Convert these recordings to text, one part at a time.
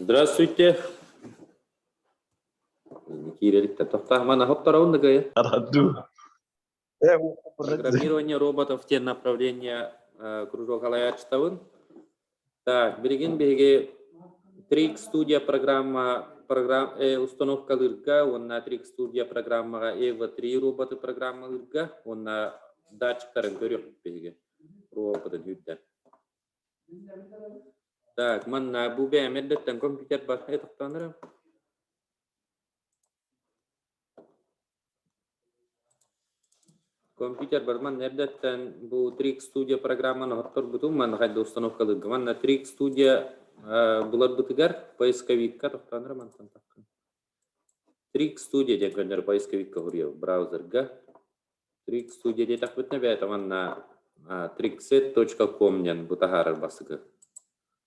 Здравствуйте. Киирэликтэр тохтоох хотторобун да кыайа. Араду. Программирование роботов диэн направление кружок алаячтабын. Так, билигин биһиги Trick Studio программа программ установкалыырга уонна Trick Studio программаҕа EVO 3 роботы программалыырга уонна датчиктарын көрүөхпүт биһиги робоппутун үүрдэн. Так, манна бу бэйэм эрдэттэн компьютер бар. Тохтоон Компьютер бар манна эрдэттэн бу Trick Studio программаны оһотторбутум манна хайда установкалыырга. Манна Trick Studio буларбытыгар поисковикка тохтоон мантан таххан. Trick Studio диэн көннөрү поисковикка суруйабыт браузерга. Trick Studio диэтэхпитинэ бэйэтэ манна trickset.com диэн бу таһаарар бастакы.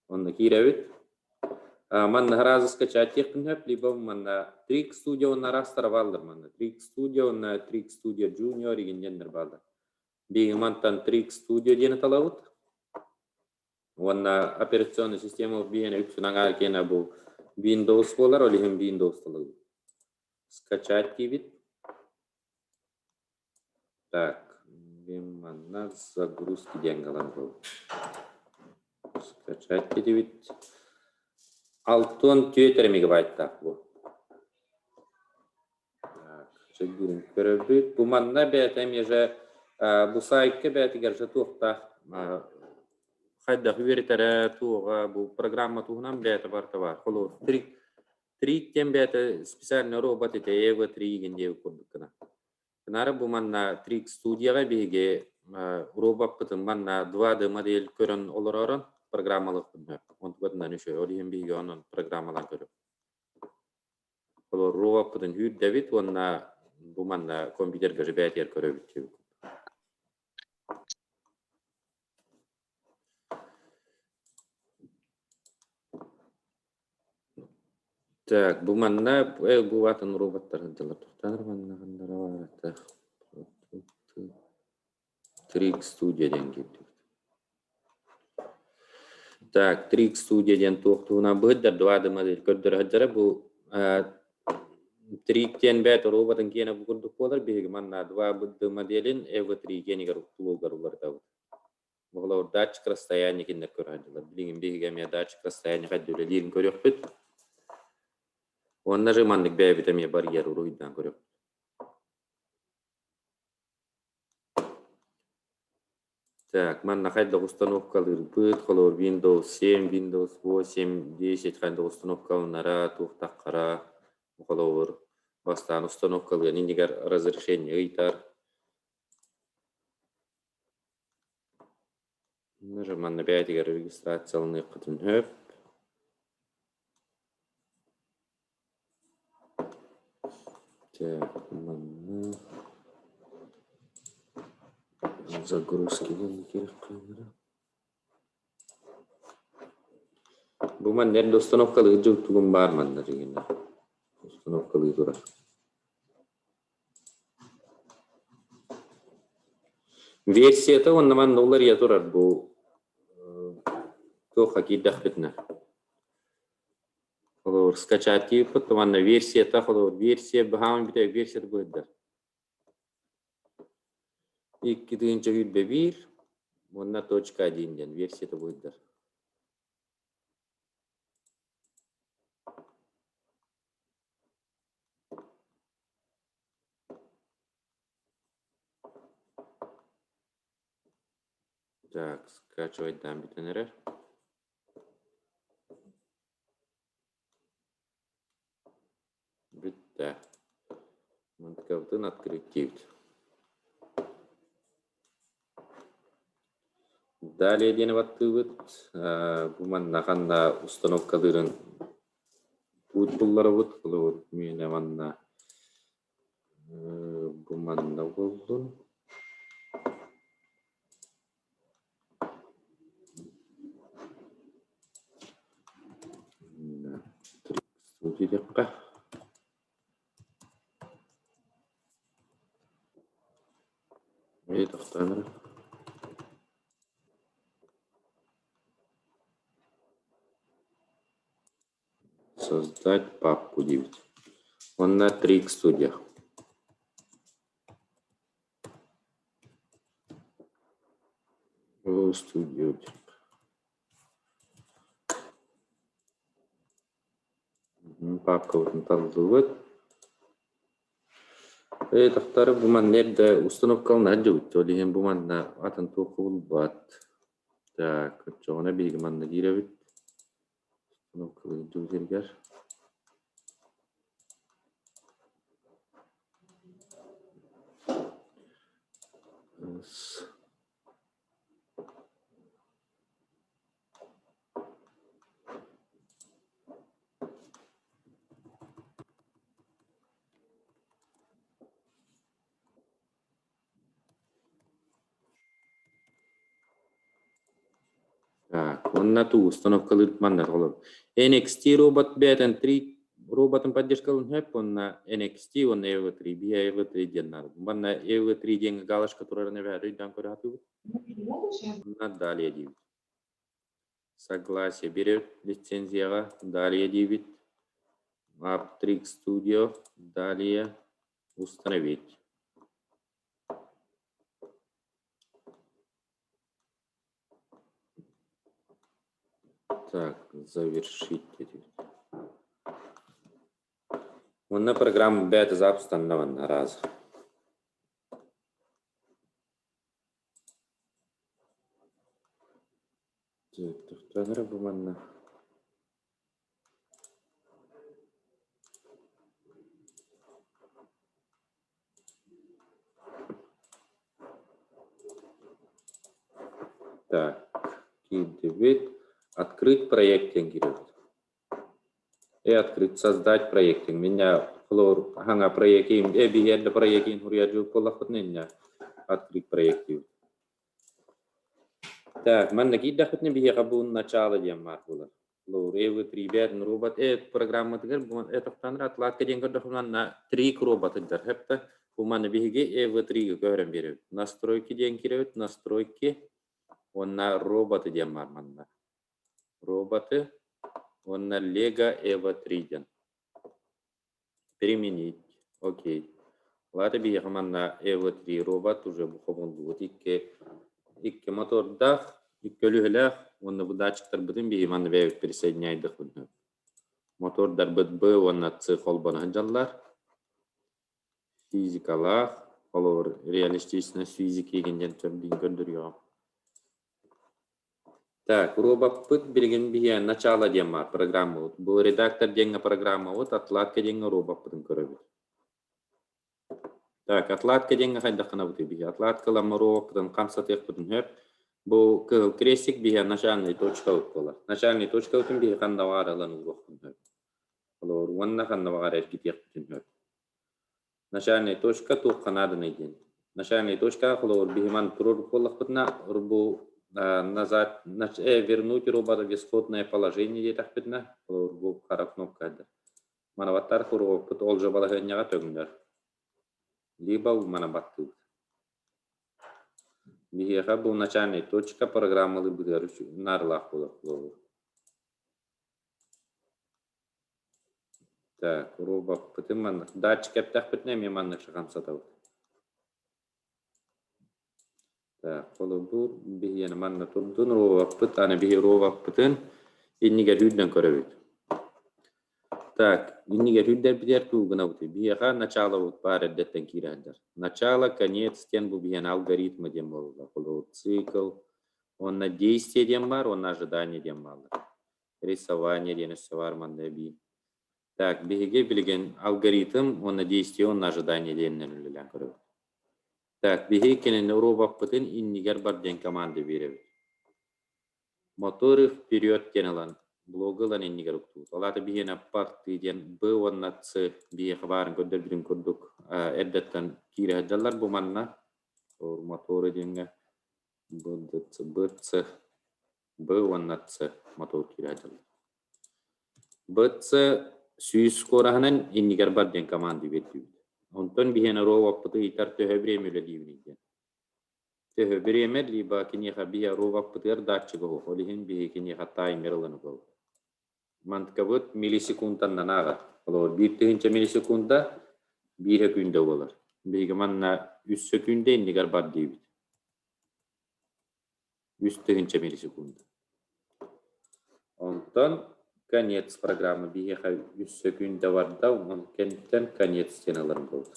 Онно киирэбит. Манна сразу скачать диэхпин сөп, либо манна Trick Studio уонна араастара бааллар манна. Trick Studio уонна Trick Studio Junior игин диэннэр бааллар. Биһиги мантан Trick Studio диэни талабыт. Уонна операционная система биһиэнэ үксүн аҥаар киэнэ бу Windows буолар, ол иһин Windows талабыт. Скачать диибит. Так, манна загрузки диэн галан Скачать диибит. 64 эрэ мегабайттаах бу. Так, көрөбүт. Бу манна бэйэтэ эмиэ же бу сайтка бэйэтигэр же туохтаах хайдах үөрэтэрэ туоҕа бу программа туһунан бэйэтэ барыта баар. Холобур, Трик диэн бэйэтэ специальный робот ити EV3 игин диэбит курдук гына. Нары бу манна Трик студияҕа биһиги робоппытын манна 2D модель көрөн олоророн программалыахпын онтукатынан үчүгэй. Ол иһин биһиги онон программалаан көрөбүт. Олор робоппутун үүрдэбит уонна бу манна компьютерга бээтигэр көрөбүт диэбит. Так, бу манна бу атын роботтар сылдьаллар. Тохтоор манна ханнара баар Trick Studio диэн киирдибит. Так, Trick Studio диэн туох туһунан быһыт 2D модель көрдөрө сылдьара. Бу Trick диэн бэйэтэ роботын киэнэ бу курдук буолар. Биһиги манна 2D моделин EV3 киэнигэр уктулугар уларытабыт. Холобур, датчик расстояния кинилэр көрө сылдьаллар. Билигин биһиги эмиэ датчик расстояния хайда үлэлиирин көрүөхпүт. Уонна же маннык бэйэбит эмиэ барьер уруһуйдаан көрүөхпүт. Так, манна хайдах установкалыырбыт, холобур, Windows 7, Windows 8, 10 хайдах установкаланара, туохтаххара, холобур, бастаан установкалыан иннигэр разрешение ыйтар. Манна бэйэтигэр регистрацияланыаххытын сөп. Так, манна загрузки диэн киириэххэ Бу манна эрдэ установкалыыр дьыл тугум баар манна дьиҥинэ. Установкалыы турар. Версията уонна манна уларыйа турар бу туохха киирдэхпитинэ. Холобур, скачать киирбит, манна версията, холобур, версия баһаам бүтэ версията быһыдар. 2021 уонна точка один диэн версията быһыдар. Так, скачивайдаан бүтэн эрэр. Бүттэ. Мантыкабытын открыть диибит. Далее диэни баттыыбыт. Бу манна ханна установкалыырын путь булларабыт. Холобур, миэнэ манна бу манна буоллун. Диэтэххэ тохтоон эрэ. Создать папку диэбит. Уонна Trick Studio. Studio. Папкабытын таллыбыт. Тахтары бу манна эрдэ установкалана сылдьыбыт. Ол иһин бу манна атын туохха булбат. Так, оччоҕуна биһиги манна киирэбит. Установкалыы сылдьыбыт Так, уонна туу установкалыыр манна олор. NXT робот бэйэтин 3 роботын поддержкалын сөп уонна NXT уонна EV3 биһи EV3 диэн наада. Манна EV3 диэҥҥэ галочка турарын эбээт өйдөөн көрө сатыыбыт. Уонна далее диибит. Согласие берет лицензияҕа далее диибит. Aptrix Studio далее установить. Так, завершить диэбит. Уонна программа бэйэтэ запустанна манна раз. Тохтоон эрэ бу манна. Так, киирдибит. Открыть проект диэн киирэбит. И открыть, создать проект. Меня холор хаҥа проектин, биһиэрдэ проектин хуруйар буоллахпытына инньэ открыть проект диибит. Так, манна киирдэхпитинэ биһиэхэ бу начало диэн баар буолар. Лоуревы 3 робот программатыгар бу этохтан отладка диэн көрдөхпүнэ манна 3 роботыгар хэппэ бу манна биһиги EV3-га көһөрөн биэрэбит. Настройки диэн киирэбит, настройки уонна роботы диэн баар манна. Роботы уонна Lego EV3 диэн. Применить. Окей. Ладно, биһиэхэ манна EV3 робот уже бу хомуллубут икки икки мотордаах, икки өлүһэлээх уонна бу датчиктарбытын биһи манна бэйэбит присоединяйдахпытына. Мотордарбыт Б уонна С холбоно сылдьаллар. Физикалаах, холобур, реалистичность физики диэн төрдүн көрдөрүөҕүм. Так, робоппыт билигин биһиэ начало диэн баар программабыт. Бу редактор диэҥҥэ программабыт, отладка диэҥҥэ робоппытын көрөбүт. Так, отладка диэҥҥэ хайдах гынабытый биһи? Отладкаламмы робоппытын хамсатыахпытын сөп. Бу кыһыл крестик биһиэ начальный точкабыт буолар. Начальный точкабытын биһи ханна баҕар ылан ууруохпутун сөп. Холобур, уонна ханна баҕар эргитиэхпитин сөп. Начальная точка туохха нааданый диэн. Начальная точка холобур биһиман турар буоллахпытына бу назад вернуть робота в исходное положение диэтэхпитинэ холобур бу хара кнопка диэн. Манабаттар робоппут ол же балаһыанньаҕа төҥнөр. Либо манабаттыыбыт. Биһиэхэ бу начальная точка программалыырбытыгар наадалаах буолар холобур. Так, робоппытын маннык датчик эптэхпитинэ эмиэ маннык хамсатабыт. Так, холобур, биһиэнэ манна турдун робоппыт, аны биһи робоппытын иннигэр үрдэн көрөбүт. Так, иннигэр үрдэрбитигэр тугу гынабытый? Биһиэхэ началобыт баар эрдэттэн киирэ сылдьар. Начало, конец диэн бу биһиэнэ алгоритма диэн буолла. Холобур, цикл, уонна действие диэн баар, уонна ожидание диэн бааллар. Рисование диэн өссө баар манна эбии. Так, биһиги билигин алгоритм уонна действие уонна ожидание диэнинэн үлэлээн көрөбүт. Так, биһиги кинини робоппытын иннигэр бар диэн команда биэрэбит. Моторы вперед диэн ылан, блогу ылан иннигэр уктуубут. Ол аата биһиэнэ порты диэн Б уонна С биһиэхэ баарын көрдөрбүтүн курдук эрдэттэн киирэ сылдьаллар бу манна. Моторы диэҥҥэ Б, Д, Ц, Б, Ц Б уонна Ц мотуор киирэ сылдьаллар. БЦ 100 скороһынан иннигэр бар диэн команда биэрдибит. Онтон биһиэнэ робоппыты ыйытар төһө бириэмэ үлэлиибиний диэн. Төһө бириэмэ либо киниэхэ биһи робоппытыгар датчига суох, ол иһин биһи киниэхэ таймер ылан угабыт. Мантыкабыт миллисекунданнан ааҕар. Холобур, 1000 миллисекунда биир сөкүүндэ буолар. Биһиги манна үс сөкүүндэ иннигэр бар диибит. 3000 миллисекунда. Онтон конец программы биһиэхэ үс сөкүүндэ барда, онон кэнниттэн конец диэн ылар буолла.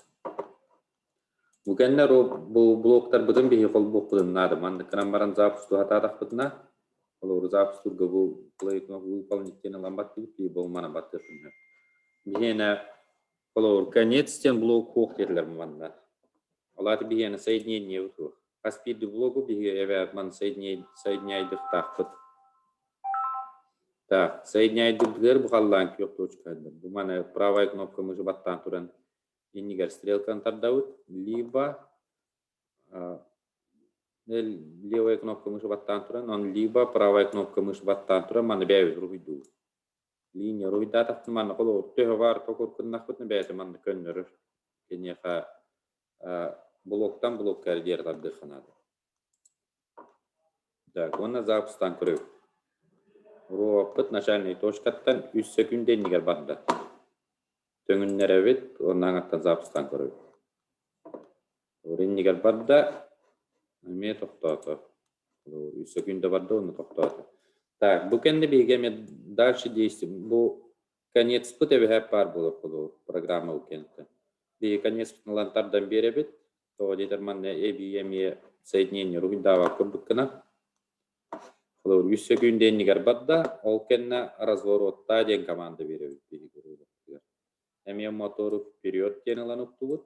Бу кэннэ бу блоктарбытын биһи холбуохпутун наада. Маннык гынан баран запуск туһатаатахпытына, холобур запустуурга бу play кнопку выполнить диэн ылан баттыыбыт, либо манан баттыахпын сөп. Биһиэнэ холобур конец диэн блок суох диэтилэр манна. Ол аата биһиэнэ соединение суох. Хас биирдии блогу биһиги эбээт ман соединяйдыктаахпыт. Так, соединяйдыбытыгар бу халлаан күөх точка. Бу маны правая кнопка мыши баттаан туран иннигэр стрелканы тардабыт, либо левая кнопка мыши баттаан туран, он либо правая кнопка мыши баттаан туран маны бэйэбит уруһуйдуубут. Линия уруһуйдаатахпына манна холобур төһө баар токуркуннахпытына бэйэтэ манна көннөрөр. Киниэхэ блоктан блокка диэри тардыахха наада. Так, уонна запустан көрөбүт. Уруокпут начальнай точкаттан үс сөкүүндэ иннигэр барда. Төҥүннэрэбит уонна аҥаттан запустан көрөбүт. Иннигэр барда, эмиэ тохтоото. Үс сөкүүндэ барда уонна тохтоото. Так, бу кэннэ биһиги эмиэ дальше действуем. Бу конецпыт эбэһээт баар буолар холобур программа бу кэнниттэн. Биһиги конецпытын ылан тардан биэрэбит. Тоҕо диэтэр манна эбии эмиэ соединение уруһуйдаабат курдук гына. Холобур, үс сөкүүндэ иннигэр барда, ол кэннэ развороттаа диэн команда биэрэбит биһиги уруһуйбутугар. Эмиэ мотору вперед диэн ылан уктубут.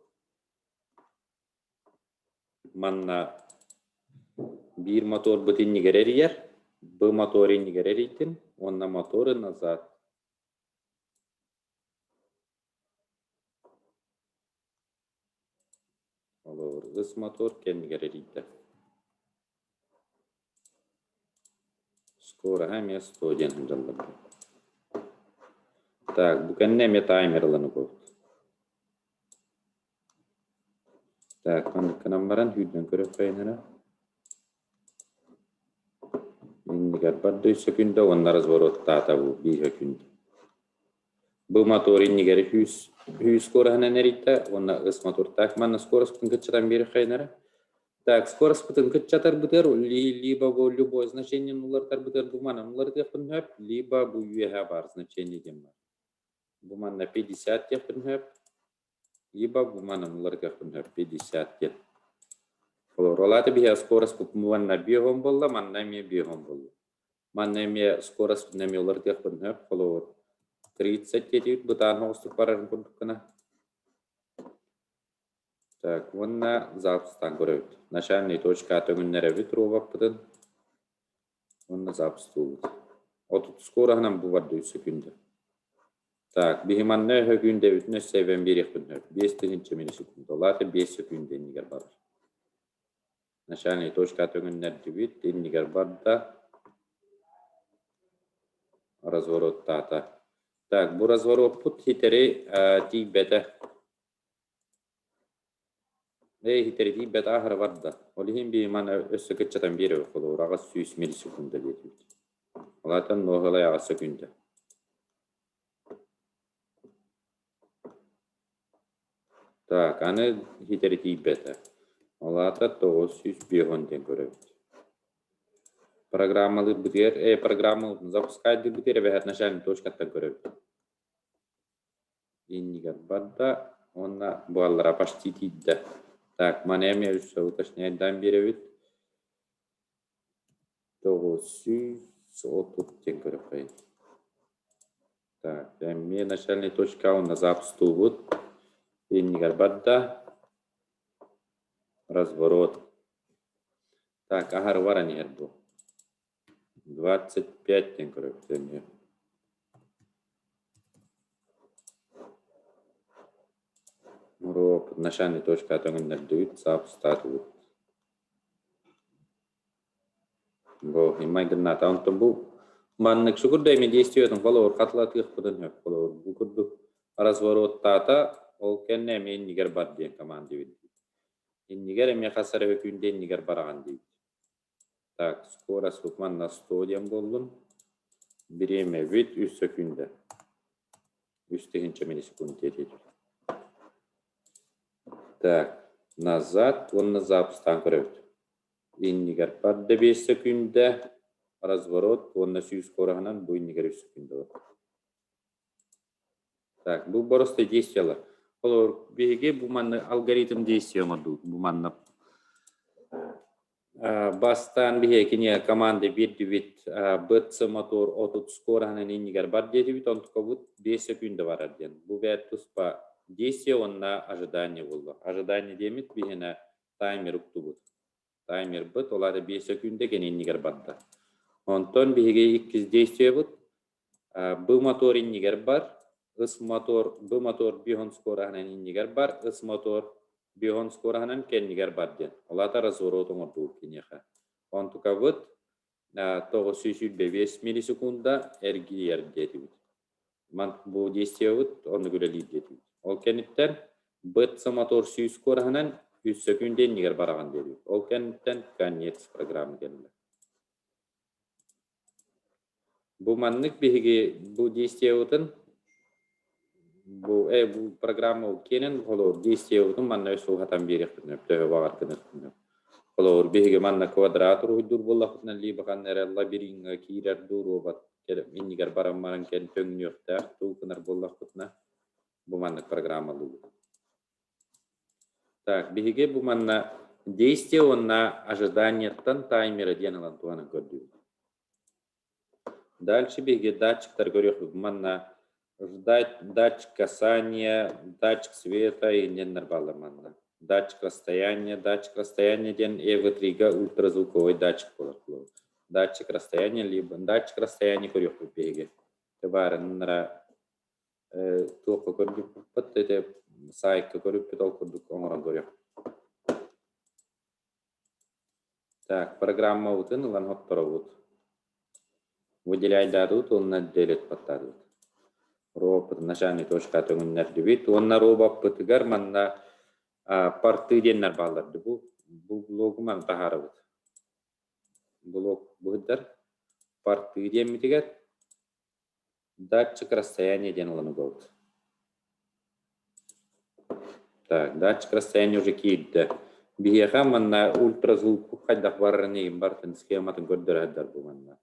Манна биир моторбут иннигэр эрийэр, б мотор иннигэр эрийдин уонна моторы назад. Холобур, ыс мотор кэннигэр эрийдэ. Скороһа эмиэ 100 диэн сылдьаллар. Так, бу кэннэ эмиэ таймер ылан угабыт. Так, маннык гынан баран сүүрдэн көрүөххэйин эрэ. Иннигэр барда үс сөкүүндэ уонна развороттаата бу биир сөкүүндэ. Бу мотор иннигэр сүүс сүүс скороһынан эрийдэ уонна ыс мотортаах манна скороспытын кыччатан биэриэххэйин эрэ. Так, скороспытын кыччатарбытыгар либо бу любой значениены уларытарбытыгар бу манан уларытыахпын сөп, либо бу үөһэ баар значение диэн баар. Бу манна 50 диэхпин сөп, либо бу манан уларытыахпын сөп 50 диэн. Холобур, ол аата биһиэхэ скороспут манна биэһон буолла, манна эмиэ биэһон буолла. Манна эмиэ скороспутун эмиэ уларытыахпын сөп. Холобур, 30 диэтибит бытаан соҕустук барарын курдук гына. Так, уонна запустан көрөбүт. Начальный точка төҥүннэрэбит робоппытын уонна запустуубут. Отут скороһынан бу барда үс сөкүүндэ. Так, биһи манна өкүүндэбитин өссө эбэн биэриэхпин сөп. 5000 миллисекунда. Ол аата 5 сөкүүндэ иннигэр барар. Начальный точка төҥүннэрдибит, иннигэр барда. Развороттаата. Так, бу развороппут хитэри тиийбэтэ. Ээ, иһитэр тиийбэт аһара барда. Ол иһин биһи маны өссө кыччатан биэрэбит холобур 800 миллисекунда диэтибит. Ол аата нуоһалай аҕыс сөкүүндэ. Так, аны иһитэри тиийбэтэ. Ол аата 950 диэн көрөбүт. Программалыырбытыгар, программа запускайдыырбытыгар эбэһээт начальный точкаттан көрөбүт. Иннигэр барда уонна буоллара почти тиийдэ. Так, маны эмиэ өссө уточняйдаан биэрэбит. 930 диэн көрүөххэйин. Так, эмиэ начальный точка уонна запустуубут. Иннигэр барда. Разворот. Так, аһары баран иһэр бу. 25 диэн көрөбүт эмиэ. Муруоп начальный точка төҥүннэрдибит, саапыстаатыбыт. Бу майгыннаата. Онтон бу маннык шукурда эми действиетын холобур хатылатыахпытын сөп. Холобур бу курдук развороттаата, ол кэннэ эмиэ иннигэр бар диэн команда биэрдибит. Иннигэр эмиэ хас эрэ өкүүндэ иннигэр бараҕын диибит. Так, скорость манна 100 диэн буоллун. Бириэмэбит үс сөкүүндэ. Үс тыһыынча миллисекунд диэтибит. Так, назад уонна запустаан көрөбүт. Иннигэр барда 5 сөкүүндэ, разворот уонна сүүс куораһынан бу иннигэр үс сөкүүндэ бар. Так, бу просто действиялар. Холобур, биһиги бу манна алгоритм действия оҥордубут. Бу манна бастаан биһиги кинигэ команда биэрдибит БЦ мотор отут скороһынан иннигэр бар диэтибит, онтукабыт 5 сөкүүндэ барар диэн. Бу бэт туспа действие уонна ожидание буолла. Ожидание диэмит биһиэнэ таймер уктубут. Таймербыт ол аата 5 сөкүүндэ кини иннигэр барда. Онтон биһиги иккис действиебыт Б мотор иннигэр бар, С мотор, Б мотор бион скороһынан иннигэр бар, С мотор бион скороһынан кэннигэр бар диэн. Ол аата разворот оҥордубут киниэхэ. Онтукабыт 925 миллисекунда эргийэр диэтибит. Бу действиебыт оннук үлэлиир диэтибит. Ол кэнниттэн БЦ мотор сүүс скороһынан үс сөкүүндэ иннигэр бараҕын диэтибит. Ол кэнниттэн конец программы кэллэ. Бу маннык биһиги бу действиебытын бу э бу программа киэнин холобур действиебытын манна өссө уһатан биэриэхпитин сөп төһө баҕар гыныахпытын сөп. Холобур биһиги манна квадрат уруһуйдуур буоллахпытына либо ханна эрэ лабириҥҥа киирэр дуу робот иннигэр баран баран кэлин төҥнүөхтээх дуу гынар буоллахпытына бу маннык программалыыбыт. Так, биһиги бу манна действие уонна ожиданиеттан таймера диэн ылан туһанан көрдүүбүт. Дальше биһиги датчиктар көрүөхпүт. Манна ждать датчик касания, датчик света иһиннэр бааллар манна. Датчик расстояния, датчик расстояния диэн EV3-га ультразвуковой датчик буолар. Датчик расстояния либо датчик расстояния көрүөхпүт биһиги. Баарыннара туохха көрбүппүт ити сайтка көрүппүт ол курдук оҥорон көрүөх. Так, программабытын ылан хотторобут. Выделяйдаатыбыт уонна делит баттаатыбыт. Робоппытын начальный точка төҥүннэрдибит уонна робоппытыгар манна порты диэннэр бааллар. Бу бу блогу маны таһаарабыт. Блок быһыдар порты диэммитигэр Датчик расстояния диэн ылан угабыт. Так, датчик расстояния уже киирдэ. Биһиэхэ манна ультразвук хайдах барарын иһин барытын схематын көрдөрө бу манна.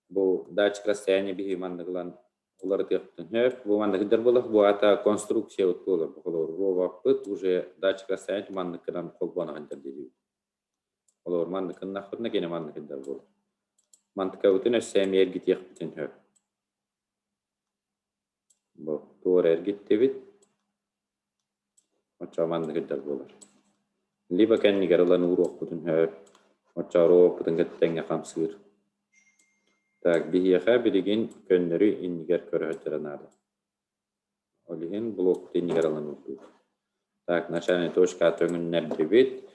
Бу датчик расстояния биһи маннык ылан уларытыахпытын сөп. Бу маннык сылдьар буоллах, бу аата конструкция буолар. Бу холобур робоппыт уже датчик расстояния маннык гынан холбоно сылдьар диибит. Холобур маннык гыннахпытына кини маннык сылдьар буолар. Мантыкабытын өссө эмиэ эргитиэхпитин сөп. Бу туора эргиттибит. Оччоҕо маннык сылдьар буолар. Либо кэннигэр ылан ууруохпутун сөп. Оччоҕо робоппутун кытта тэҥҥэ хамсыыр. Так, биһиэхэ билигин көннөрү иннигэр көрө сылдьара наада. Ол иһин блок иннигэр ылан уурдубут. Так, начальная точка төҥүннэрдибит.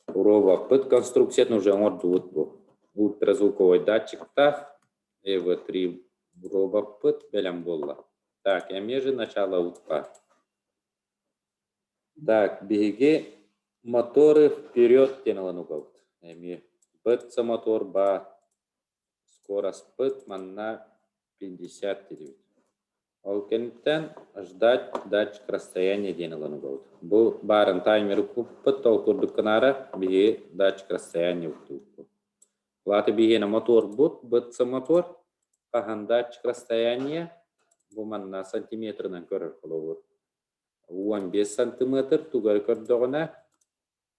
Робоппыт конструкциятын уже оҥордубут бу. Ультразвуковой датчиктаах EV3 робоппыт бэлэм буолла. Так, эмиэ же начало утка. Так, биһиги моторы вперед диэн ылан угабыт. Эмиэ БЦ мотор баар. Скороспыт манна 50 диибит. Ол кэнниттэн ждать датчик расстояния диэн ылан угабыт. Бу баарын таймеры куппут, ол курдук гынаара биһиги датчик расстояния уктуубут. Плата биһиэнэ моторбут, БЦ мотор, хаһан датчик расстояния бу манна сантиметрынан көрөр холобур. 15 сантиметр тугары көрдөҕүнэ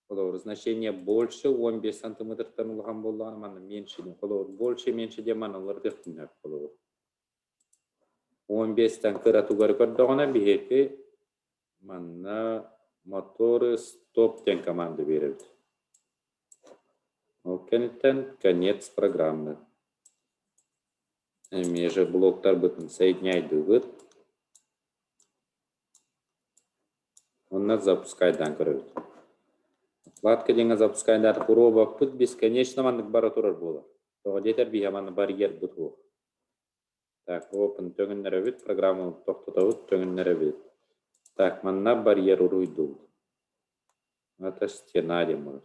Холобур, значение больше 15 сантиметртан улахан буоллаҕына манна меньше диэн холобур больше меньше диэн манна уларытыахпын сөп холобур. 15-тэн кыратыгар көрдөҕүнэ биһиги манна моторы стоп диэн команда биэрэбит. Ол кэнниттэн конец программы. Эмиэ же блоктарбытын соединяйдыыбыт. Онно запускайдаан көрөбүт. Отладка диэҥҥэ запускайдаатах робоппут бесконечно маннык бара турар буолар. Тоҕо диэтэр биһиэхэ манна барьербыт суох. Так, робоппун төҥүннэрэбит, программаны тохтотобут, төҥүннэрэбит. Так, манна барьер уруйдуубут. Это стена диэн буолар.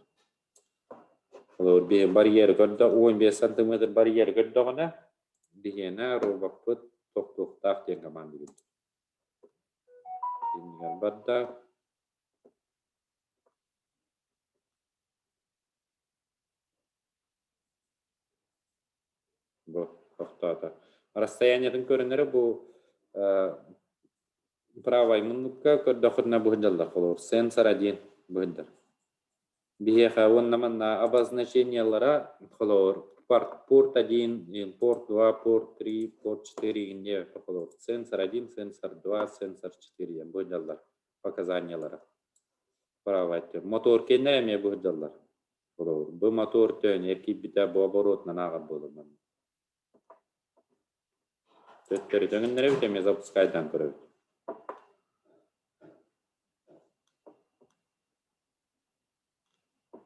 Холобур, биһи барьеры көрдө, 15 сантиметр барьеры көрдөҕүнэ, Биһиэнэ робоппыт тохтуохтаах диэн команда биэрдэ. Иннигэр барда. Бу тохтоото. Расстояниетын көрүнэрэ бу правай муннукка көрдөххүтүнэ быһыдаллар холобур сенсора диэн быһыдар. Биһиэхэ уонна манна обозначениелара холобур порт 1, порт 2, порт 3, порт 4 инде холобур сенсор 1, сенсор 2, сенсор 4 диэн быһыдаллар показаниелара. Правай мотор кэннэ эмиэ быһыдаллар. Холобур, бу мотор төөн эргийбитэ бу оборотунан ааҕар буолуммун. Төттөрү төҥүннэрэбит эмиэ запускайдаан көрөбүт.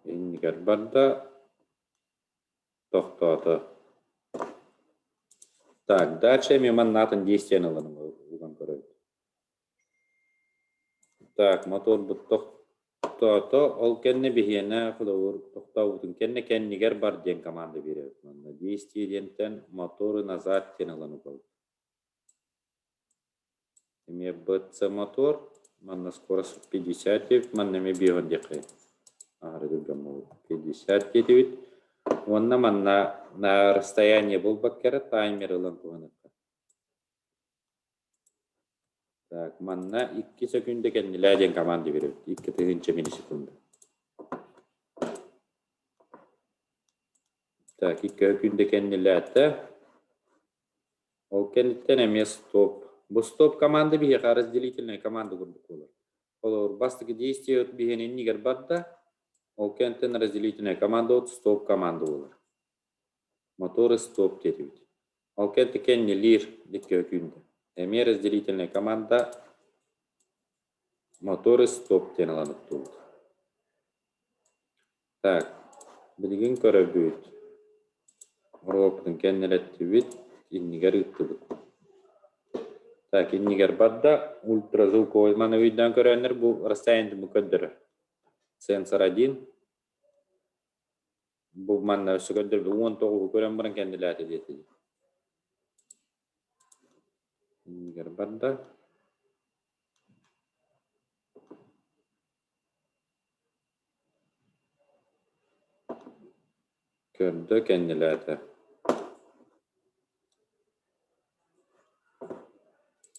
Иннигэр барда, тохтоото. Так, дальше эмиэ маннаатын действиені ылан уган көрөбүт. Так, моторбут тохтоото, ол кэннэ биһиэнэ холобур тохтообутун кэннэ кэннигэр бар диэн команда биэрэбит. Манна действие диэнтэн моторы назад диэн ылан угабыт. Эмиэ БЦ мотор, манна скорость 50 диэбит, манна эмиэ биэҕин диэххэ аһары түргэн буолбут. 50 диэтибит. Уонна манна на расстояние буолбакка эрэ таймер ылан туһаныахха. Так, манна 2 сөкүүндэ кэннилээ диэн команда биэрэбит. 2000 миллисекунда. Так, 2 сөкүүндэ кэннилээтэ. Ол кэнниттэн эмиэ стоп. Бу стоп команда биһиэхэ разделительная команда курдук буолар. Холобур, бастакы действие биһиэнэ иннигэр барда, ол кэнниттэн разделительная команда от стоп команда буолар. Моторы стоп диэтибит. Ол кэннэ кэннилиир икки өкүүндэ. Эмиэ разделительная команда моторы стоп диэн ылан уктубут. Так, билигин көрөбүт. Оруолбутун кэннилэттибит, иннигэр ыыттыбыт. Так, иннигэр барда ультразвуковой маны өйдөөн көрөөннөр бу расстояние бу көрдөрөр. Сенсор 1 Бу манна өссө көрдөрбүт 19-у көрөн баран кэннилээтэ диэтилэр. Иннигэр барда. Көрдө кэннилээтэ.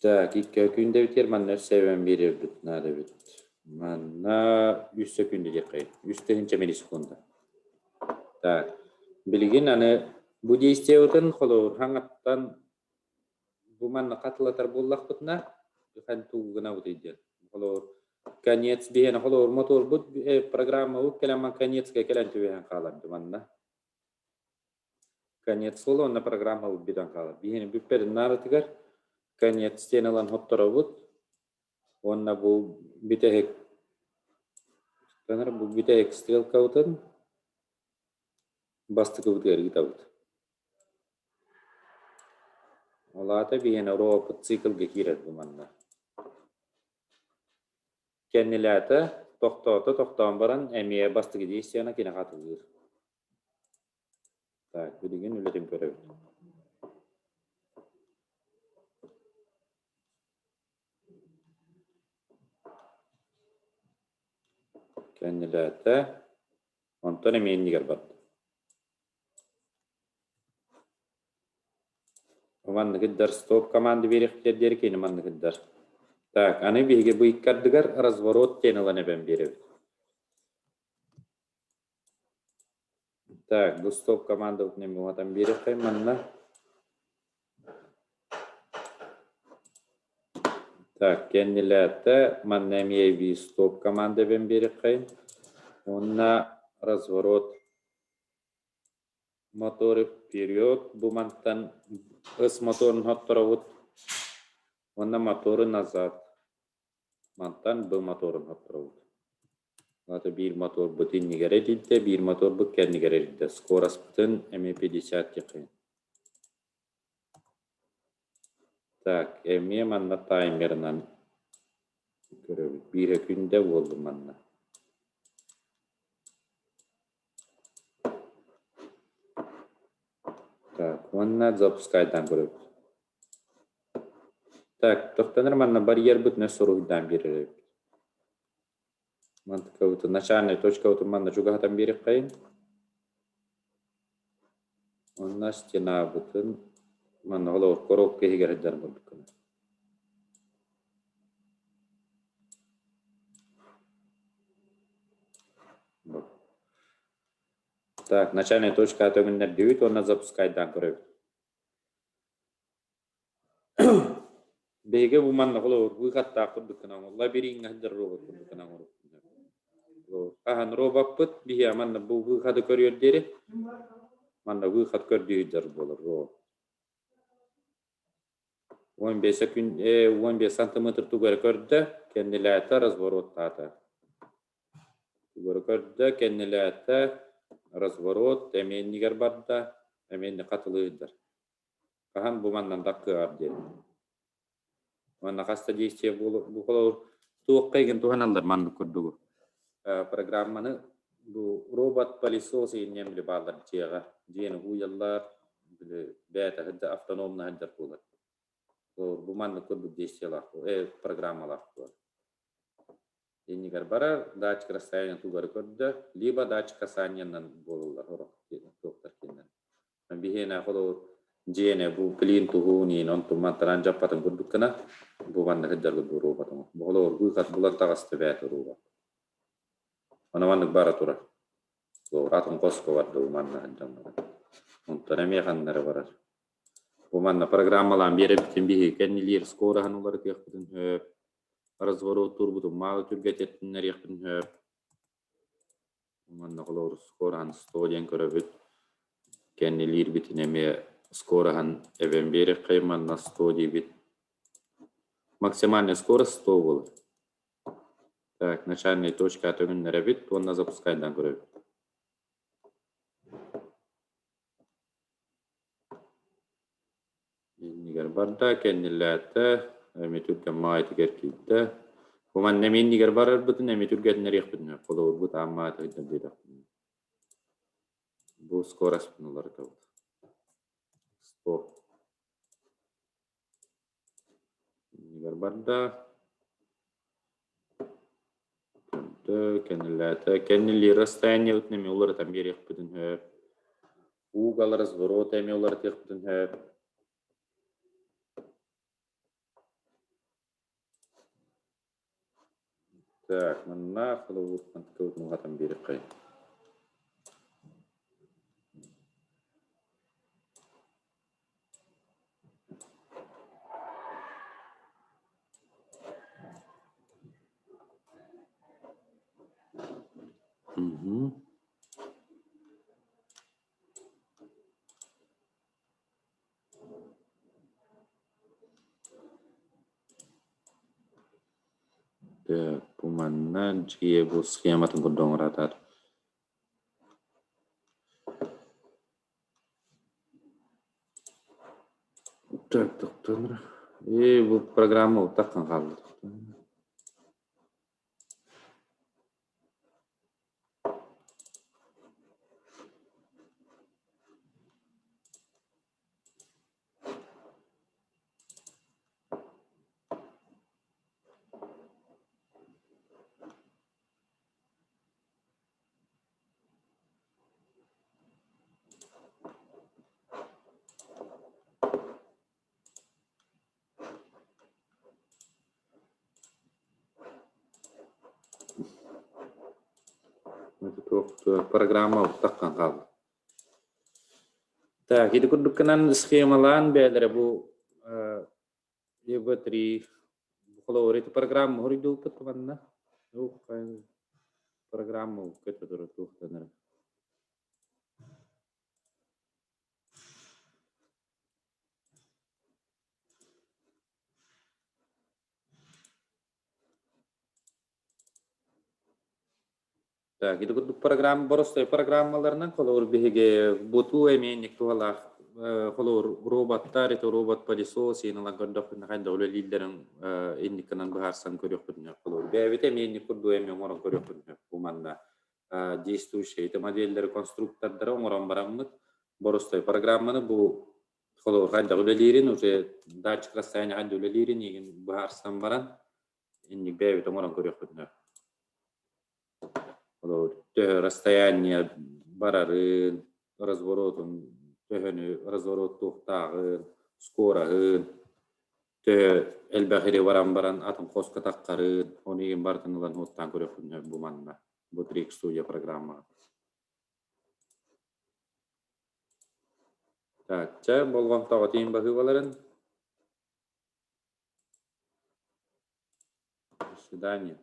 Так, икки күндэ бүтэр, манна өссө эбэн биэрэрбит наада эбит. Манна үс сөкүүндэ диэххэ, үс тыһыынча миллисекунда. Так, билигин аны бу действиебытын холобур хаҥаттан бу манна хатылатар буоллахпытына, хан тугу гынабытый диэн. Холобур, конец биһиэнэ холобур моторбут программабыт кэлэн конецка кэлэн түбэһэн хаалар манна. Конец суола уонна программа бүтэн хаалар. Биһиэни бүппэтин нааратыгар конец диэн ылан хотторобут уонна бу бүтэһик бу бүтэһик стрелкабытын бастакыбытыгар ыытабыт. Ол аата биһиэнэ робот циклга киирэр бу манна. Кэннилээтэ, тохтоото, тохтоон баран эмиэ бастакы действиены кини хатылыыр. Так, билигин үлэтин көрөбүт. Кэннилээтэ, онтон эмиэ иннигэр барда. Манныгыддар стоп команда биэриэхтэр диэри кини манныгыддар. Так, аны биһиги бу иккардыгар разворот диэн ылан эбэн биэрэбит. Так, бу стоп командабытын эмиэ уһатан биэриэххэйин манна. Так, кэннилээтэ манна эмиэ эбии стоп команда эбэн биэриэххэйин. Уонна разворот моторы вперед бу мантан ыс моторун хотторобут уонна моторы назад Мантан Б моторун хотторобут. Аата биир моторбут иннигэр эрийдэ, биир моторбут кэннигэр эрийдэ. Скоростьпытын эмиэ 50 диэххин. Так, эмиэ манна таймерынан көрөбүт. Биирэ күндэ буоллум манна. Так, уонна запускайдаан көрөбүт. Так, тохтонор манна барьербытын өссө уруһуйдаан биэрэр эбит. Мантыкабытын начальная точкабытын манна чугаһатан биэриэххэйин. Уонна стенабытын манна холобур коробка иһигэр сылдьар курдук гына. Так, начальная точка төгүннэрдибит уонна запускайдаан көрөбүт. Биһиги бу манна холобур выходтаах курдук гына оҥорулла бирииҥҥэ сылдьар робот курдук гына оҥоруохпун Хаһан робоппут биһиэхэ манна бу выходы көрүөр диэри манна выход көрдүү сылдьар буолар робот. 15 күн 15 сантиметр тугу эрэ көрдө, кэннилээтэ, развороттаата. Тугу эрэ көрдө, кэннилээтэ, разворот, эмиэ иннигэр барда, эмиэ инни хатылыы сылдьар. Хаһан бу маннан даккыаҕар диэн. Уонна хас да действие бу холобур туохха игин туһаналлар маннык курдугу. Программаны бу робот пылесос иинньэн били бааллар дьиэҕэ. Дьиэни ууйаллар, били бэйэтэ сылдьар автономно сылдьар буолар. Бу маннык курдук действиелаах программалаах буолар. Иннигэр барар, датчик расстояния тугары көрдө, либо датчик касаниянан буолаллар сорох туохтар кинилэр. Биһиэнэ холобур дьиэни бу клин туһуун иин онтун мантаран дьаппатын курдук гына бу манна сылдьаргыт бу робот бу холобур быыкат булан таҕыста бэйэтэ робот. Ону маннык бара турар. Атын хоско барда бу манна сылдьан баран. Онтон эмиэ ханна эрэ барар. Бу манна программалаан биэрэбитин биһиги кэннилиир скороһын уларытыахпытын сөп. Развороттуурбутун маалы түргэтэтиннэриэхпитин сөп. Манна холобур скороһын 100 диэн көрөбүт. Кэннилиирбитин эмиэ скороһын эбэн биэриэххэ манна 100 диибит. Максимальная скорость 100 буолар. Так, начальная точка төгүннэрэбит уонна запускайдан көрөбүт. Иннигэр барда, кэннилээтэ, эмиэ түргэн маайытыгар киирдэ. Бу манна эмиэ иннигэр барарбытын эмиэ түргэтиннэриэхпитин сөп. Холобурбут аан маайыта сылдьар диэтэхпинэ. Бу скоростьпын уларытабыт. Стоп. Иннигэр барда. Көрдө, кэннилээтэ. Кэннилиир расстояниебытын эмиэ уларытан биэриэхпитин сөп. Угол разворота эмиэ уларытыахпытын сөп. Так, манна холобур мантыкабытын уһатан биэриэххэйин. Мгм. Так, бу манна дьиэ бу схематын курдук оҥоратар. Так, тохтонор. Ээ, бу программа утаххан хаалла. Программа уттаххан хаалла. Так, ити курдук гынан схемалаан бэйэлэрэ бу ЕВ3 холобур ити программа хоруйдууппут манна. Программа көтө турар туохтанара. Так, ити курдук программа боростой программаларынан холобур биһиги бутуу эмиэ инник туһалаах холобур роботтар ити робот пылесос иин ылан көрдөхпүнэ хайдах үлэлииллэрин инниккынан быһаарсан көрүөхпүтүнэ холобур бэйэбит эмиэ инник курдук эмиэ оҥорон көрүөхпүтүнэ бу манна действующие ити модельдары конструктордары оҥорон бараммыт. Боростой программаны бу холобур хайдах үлэлиирин, уже датчик расстояния хайдах үлэлиирин игин быһаарсан баран, инник бэйэбит оҥорон көрүөхпүтүнэ. Холобур, төһө расстояние барарын, разворотун, төһөнү разворот туохтааҕын, скороһын, төһө элбэх ири баран баран атын хоско таххарын, ону игин барытын ылан уоттаан көрүөхпүтүнэ бу манна, бу Трик студия программаҕа. Так, чэ, болҕомтоҕо тиийин баһыыбаларын. До свидания.